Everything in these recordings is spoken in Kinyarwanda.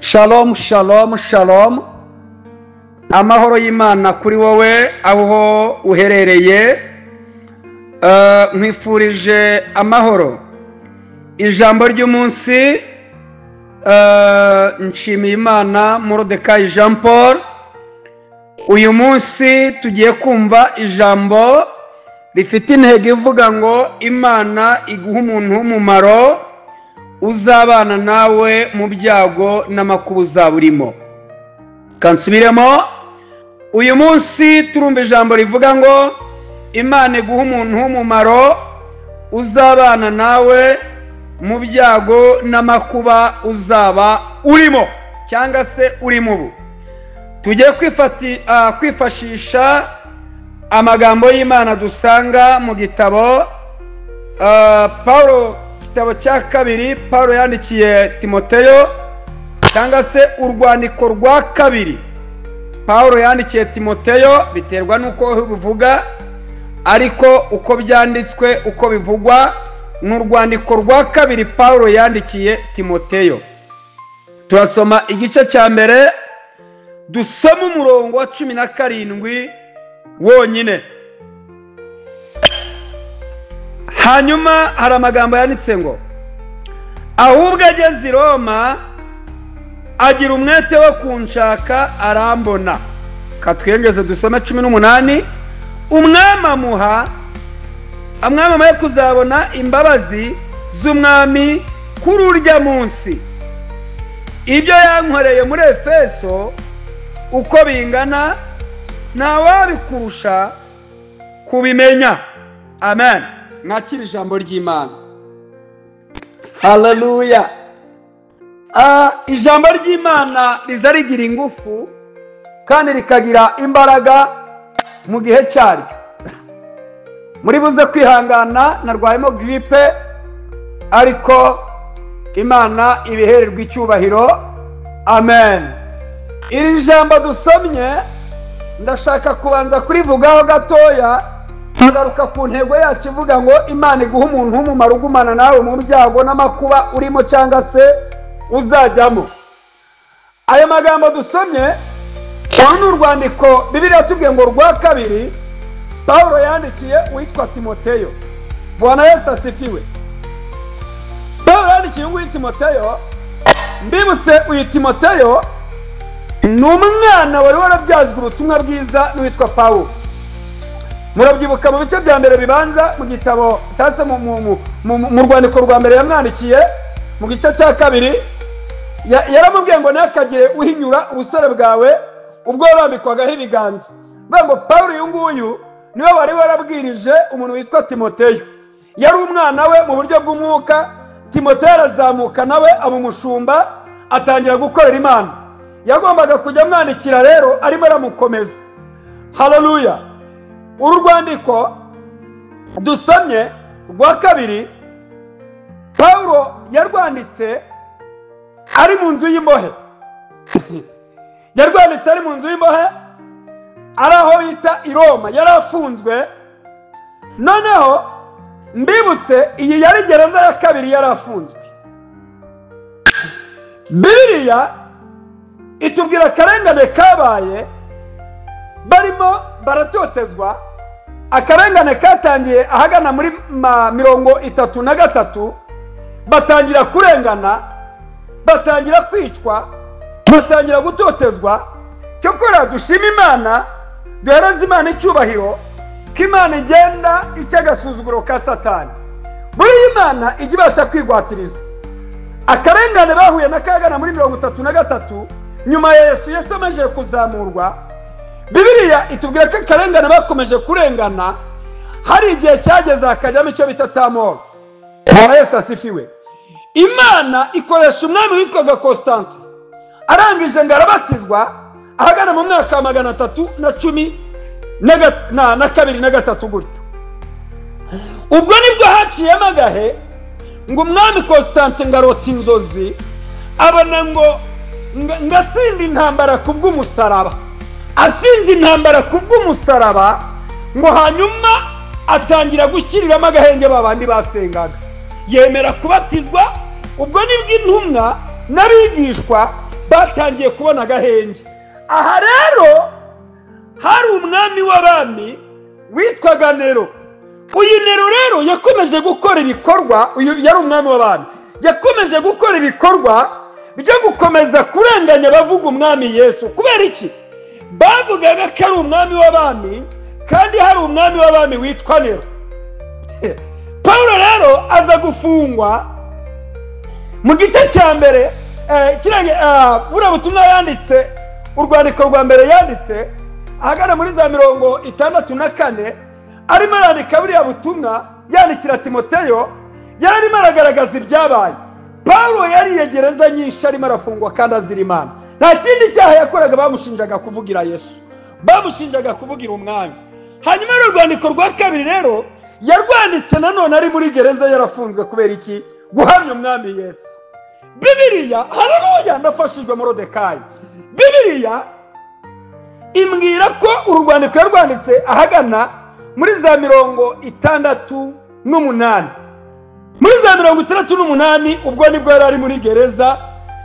Shalom, shalom, shalom. Amahoro y'Imana kuri wowe aho uherereye. Nkwifurije amahoro. Ijambo ry'umunsi, nshimiye Imana Morodekayi Jean Paul. Uyu munsi tugiye kumva ijambo rifite intego ivuga ngo Imana iguha umuntu w'umumaro uzabana nawe mu byago n'amakuba uzaba urimo. Kansubiremo, uyu munsi turumva ijambo rivuga ngo Imana iguha umuntu w'umumaro uzabana nawe mu byago n'amakuba uzaba urimo cyangwa se urimo ubu. Tugiye kwifashisha amagambo y'Imana dusanga mu gitabo Paulo, igitabo cya kabiri Paulo yandikiye Timoteyo, cyangwa se urwandiko rwa kabiri Paulo yandikiye Timoteyo, biterwa n'uko bivuga, ariko uko byanditswe uko bivugwa ni urwandiko rwa kabiri Paulo yandikiye Timoteyo. Turasoma igice cya mbere, dusoma umurongo wa 17 wonyine. Hanyuma hari amagambo yanditse ngo ahubwo ageze i Roma agira umwete wo kunshaka arambona. Katwiyongeze dusome 18. Umwami amuha amwamamaye kuzabona imbabazi z'umwami kuri urya munsi. Ibyo yankoreye muri Efeso uko bingana ntawabikurusha kubimenya. Amen. Mwakira ijambo ry'Imana. Haleluya. Ijambo ry'Imana riza rigira ingufu kandi rikagira imbaraga mu gihe cyaryo. Muri buze kwihangana, narwayemo gripe, ariko Imana ibihererwa icyubahiro. Amen. Iri jambo dusomye ndashaka kubanza kurivugaho gatoya, nkagaruka ku ntego yacu ivuga ngo Imana iguha umuntu w'umumaro ugumana nawe mu byago n'amakuba urimo cyangwa se uzajyamo. Aya magambo dusomye, uru ni urwandiko Bibiliya yatubwiye ngo rwa kabiri Paulo yandikiye uwitwa Timoteyo. Bwana Yesu asifiwe. Paulo yandikiye uyu Timoteyo. Mbibutse, uyu Timoteyo ni umwana wari warabyazwe ubutumwa bwiza n'uwitwa Paulo. Murabyibuka mu bice bya mbere bibanza mu gitabo cyangwa se mu rwandiko rwa mbere yamwandikiye mu gice cya kabiri, yaramubwiye ngo ntakagire uhinyura ubusore bwawe ubwo warambikwagaho ibiganza. Bivuga ngo Paulo uyu nguyu niwe wari warabwirije umuntu witwa Timoteyo. Yari umwana we mu buryo bw'umwuka. Timoteyo arazamuka nawe aba umushumba, atangira gukorera Imana. Yagombaga kujya amwandikira rero arimo aramukomeza. Haleluya. Uru rwandiko dusomye rwa kabiri Paulo yarwanditse ari mu nzu y'imbohe. Yarwanditse ari mu nzu y'imbohe, ari aho bita i Roma, yari afunzwe. Noneho mbibutse, iyi yari gereza ya kabiri yari afunzwe. Bibiliya itubwira akarengane kabaye barimo baratotezwa. Akarengane katangiye ahagana muri 33, batangira kurengana, batangira kwicwa, batangira gutotezwa. Cyokora dushima Imana, duhereze Imana icyubahiro, ko Imana igenda ica agasuzuguro ka Satani. Buri Imana ijya ibasha kwigwatiriza. Akarengane bahuye na kagana muri 33 nyuma ya Yesu, Yesu amaze kuzamurwa. Bibiliya itubwira ko akarengane bakomeje kurengana, hari igihe cyageze hakajyamo icyo bita tamoro. Bwana Yesu asifiwe. Imana ikoresha umwami witwaga Constantine, arangije ngo arabatizwa ahagana mu mwaka wa 312 na 3 gutyo. Ubwo nibwo haciyemo agahe ngo umwami Constantine ngo arota inzozi, abona ngo ngatsinda intambara kubw'umusaraba. Asinze intambara kubw'umusaraba, ngo hanyuma atangira gushyiriramo agahenge babandi basengaga, yemera kubatizwa. Ubwo nibwo intumwa n'abigishwa Batangiye kubona agahenge. Aha rero hari umwami w'abami witwaga Nero. Uyu Nero rero yakomeje gukora ibikorwa, uyu yari umwami w'abami, yakomeje gukora ibikorwa byo gukomeza kurenganya abavuga umwami Yesu. Kubera iki? Bavugaga ko ari umwami w'abami kandi hari umwami w'abami witwa Nero. Pawulo rero aza gufungwa mu gice cya mbere. Buriya butumwa yanditse, urwandiko rwa mbere yanditse ahagana muri za 64, arimo arandika buriya butumwa yandikira Timoteyo, yari arimo aragaragaza ibyabaye. Pawulo yariye gereza nyinshi arimo arafungwa kandi azira Imana. Nta kindi cyaha yakoraga, bamushinjaga kuvugira Yesu, bamushinjaga kuvugira umwami. Hanyuma rero urwandiko rwa kabiri rero yarwanditse nanone ari muri gereza, yarafunzwe kubera iki? Guhamya umwami Yesu. Bibiliya, haleluya, ndafashijwe Morodekayi. Bibiliya imbwira ko uru rwandiko yarwanditse ahagana muri za 68. Muri za 68 ubwo nibwo yari ari muri gereza,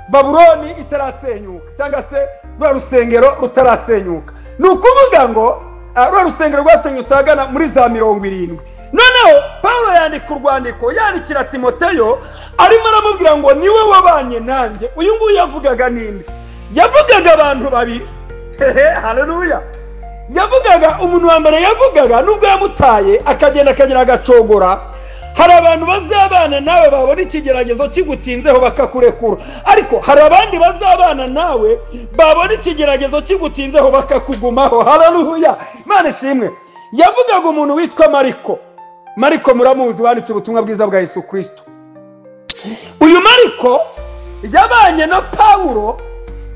Babuloni itarasenyuka, cyangwa se rwa rusengero rutarasenyuka. Ni ukuvuga ngo rwa rusengero rwasenyutse ahagana muri za 70. Noneho Pawulo yandika urwandiko yandikira Timoteyo, arimo aramubwira ngo niwe wabanye nanjye. Uyu nguyu yavugaga ninde? Yavugaga abantu babiri. Haleluya. Yavugaga umuntu wa mbere, yavugaga nubwo yamutaye akagenda akagira agacogora, hari abantu bazabana nawe babona ikigeragezo kigutinzeho bakakurekura, ariko hari abandi bazabana nawe babona ikigeragezo kigutinzeho bakakugumaho. Haleluya, Imana ishimwe. Yavugaga umuntu witwa Mariko. Mariko muramuzi, wanditse ubutumwa bwiza bwa Yesu Kristo. Uyu Mariko yabanye na Pawulo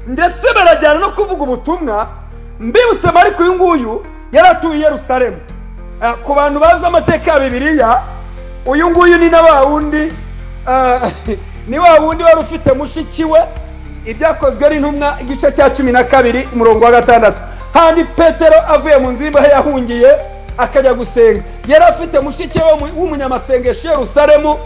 ndetse barajyana no kuvuga ubutumwa. Mbibutse Mariko uyu nguyu yari atuye i Yerusalemu. Ku bantu bazi amateka ya Bibiliya, uyu nguyu ni na wa wundi, ni wa wundi wari ufite mushiki we. Ibyakozwe n'intumwa igice cya 12 umurongo wa 6, handi Petero avuye mu nzu y'imbohe yahungiye akajya gusenga, yari afite mushiki we w'umunyamasengesho i Yerusalemu,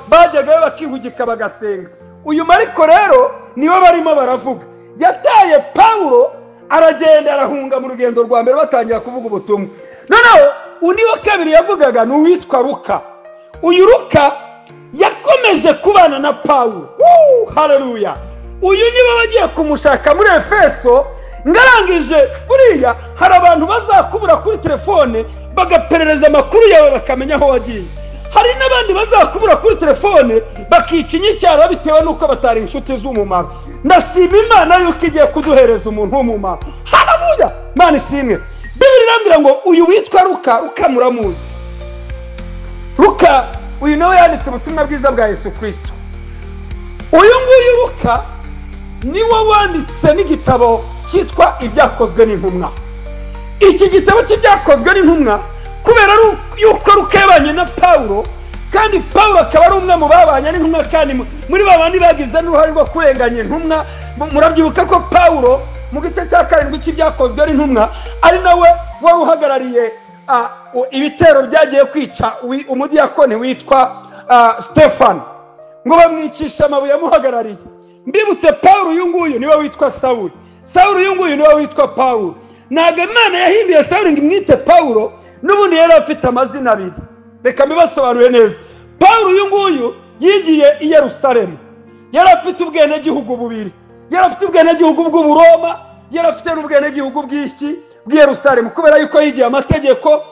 bajyagayo bakihugika bagasenga. Uyu Mariko rero niwe barimo baravuga. Yataye Pawulo aragenda arahunga mu rugendo rwa mbere batangira kuvuga ubutumwa. Noneho undi wa kabiri yavugaga ni uwitwa Luka. Uyu Luka yakomeje kubana na Pawulo. Haleluya. Uyu niba bagiye kumushaka muri Efeso, ngarangije buriya hari abantu bazakubura kuri telefone bagaperereza amakuru yawe bakamenya aho wagiye. Hari n'abandi bazakubura kuri telefone bakica inyicyara bitewe n'uko batari inshuti z'umumaro. Ndashima Imana yuko igiye kuduhereza umuntu w'umumaro. Haleluya, Imana ishimwe. Bibiliya irambwira ngo uyu witwa Luka, Luka muramuzi. Luka uyu nawe yanditse ubutumwa bwiza bwa Yesu Kristo. Uyu nguyu Luka niwe wanditse n'igitabo cyitwa Ibyakozwe n'Intumwa. Iki gitabo cy'Ibyakozwe n'Intumwa, kubera yuko Luka yabanye na Pawulo, kandi Pawulo akaba ari umwe mu babanye n'intumwa, kandi muri babandi bagize n'uruhare rwo kurenganya intumwa. Murabyibuka ko Pawulo mu gice cya 7 cy'Ibyakozwe n'Intumwa ari nawe wari uhagarariye ibitero byagiye kwica umudiyakoni witwa Stefano, ngo bamwicisha amabuye amuhagarariye. Mbibutse Pawulo uyu nguyu niwe witwa Sawuli, Sawuli uyu nguyu niwe witwa Pawulo. Ntabwo Imana yahinduye Sawuli ngo imwite Pawulo, n'ubundi yari afite amazina abiri. Reka mbibasobanure neza. Pawulo uyu nguyu yigiye i Yerusalemu, yari afite ubwenegihugu bubiri, yari afite ubwenegihugu bw'Uburoma, yari afite n'ubwenegihugu bw'iki bw'i Yerusalemu, kubera yuko yigiye amategeko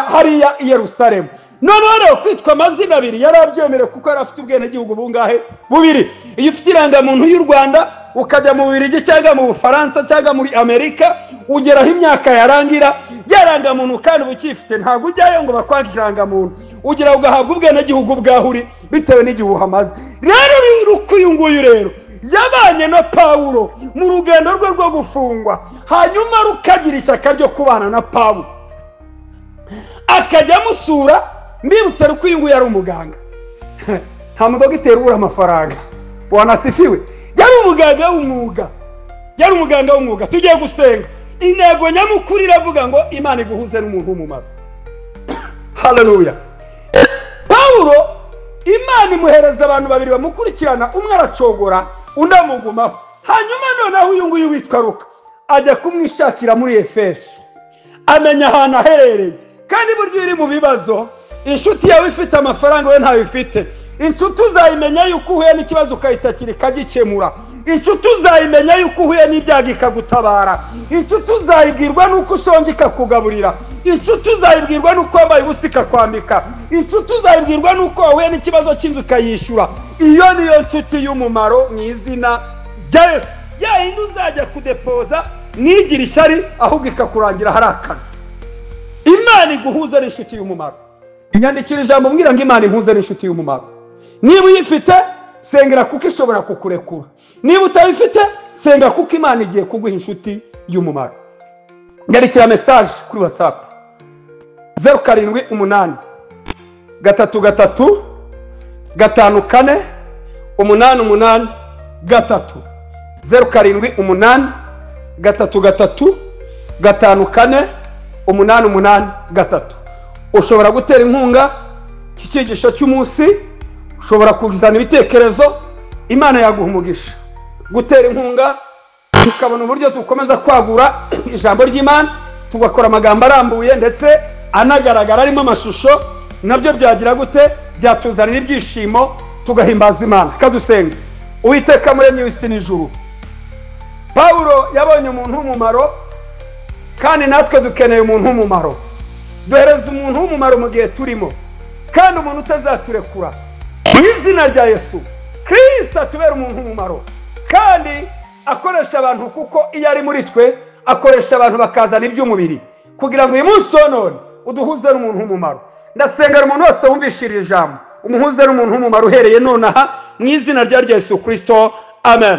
hariya i Yerusalemu. Noneho rero kwitwa amazina abiri yari abyemerewe kuko yari afite ubwenegihugu bungahe? Bubiri. Iyo ufite irangamuntu y'u Rwanda ukajya mu Bubiligi cyangwa mu Bufaransa cyangwa muri Amerika, ugeraho imyaka yarangira yarangamuntu kandi ukifite, ntabwo ujyayo ngo bakwake irangamuntu, ugera ugahabwa ubwenegihugu bwaho uri bitewe n'igihe uhamaze. Rero uyu nguyu rero yabanye na Pawulo mu rugendo rwe rwo gufungwa, hanyuma rukagira ishyaka ryo kubana na Pawulo akajya amusura. Mbibutse ko uyu nguyu yari umuganga, nta mudogiteri ubura amafaranga, wanasifiwe. Yari umuganga w'umwuga, yari umuganga w'umwuga. Tugiye gusenga, intego nyamukuru iravuga ngo Imana iguhuze n'umuntu w'umumaro. Haleluya. Pawulo Imana imuhereza abantu babiri bamukurikirana, umwe aracogora undi amugumaho. Hanyuma noneho uyu nguyu witwa Luka ajya kumwishakira muri Efeso, amenya ahantu aherereye. Kandi buryo iri mu bibazo, inshuti yawe ifite amafaranga we ntayo ifite, inshuti uzayimenya yuko uhuye n'ikibazo ukayitakira ikagikemura, inshuti uzayimenya yuko uhuye n'ibyago ikagutabara, inshuti uzayibwirwa n'uko ushonje ikakugaburira, inshuti uzayibwirwa n'uko wambaye ubusa ikakwambika, inshuti uzayibwirwa n'uko wahuye n'ikibazo cy'inzu ukayishyura. Iyo niyo nshuti y'umumaro mu izina rya Yesu. Ya yindi uzajya kudepoza ntigire ishyari, ahubwo ikakurangira hari akazi. Imana iguhuza n'inshuti y'umumaro. Nyandikira ijambo mbwira ngo Imana impuze n'inshuti y'umumaro. Niba uyifite sengera kuko ishobora kukurekura, niba utayifite senga kuko Imana igiye kuguha inshuti y'umumaro. Nyandikira message kuri WhatsApp 078 3 3 5 4 8 8 3, 078 3 3 5 4 8 8 3. Ushobora gutera inkunga iki cyigisho cy'umunsi, ushobora kuzana ibitekerezo, Imana yaguha umugisha. Gutera inkunga tukabona uburyo dukomeza kwagura ijambo ry'Imana, tugakora amagambo arambuye ndetse anagaragara arimo amashusho, nabyo byagira gute, byatuzanira ibyishimo tugahimbaza Imana. Kadusenga. Uwiteka muremyi w'isi n'ijuru, Pawulo yabonye umuntu w'umumaro, kandi natwe dukeneye umuntu w'umumaro. Duhereza umuntu w'umumaro mu gihe turimo, kandi umuntu utazaturekura. Mu izina rya Yesu Kristo atubera umuntu w'umumaro, kandi akoresha abantu, kuko iyo ari muri twe akoresha abantu bakazana iby'umubiri, kugira ngo uyu munsi wa none uduhuze n'umuntu w'umumaro. Ndasengera umuntu wese wumvishirira ijambo, umuhuze n'umuntu w'umumaro uhereye nonaha mu izina rya Yesu Kristo, amen.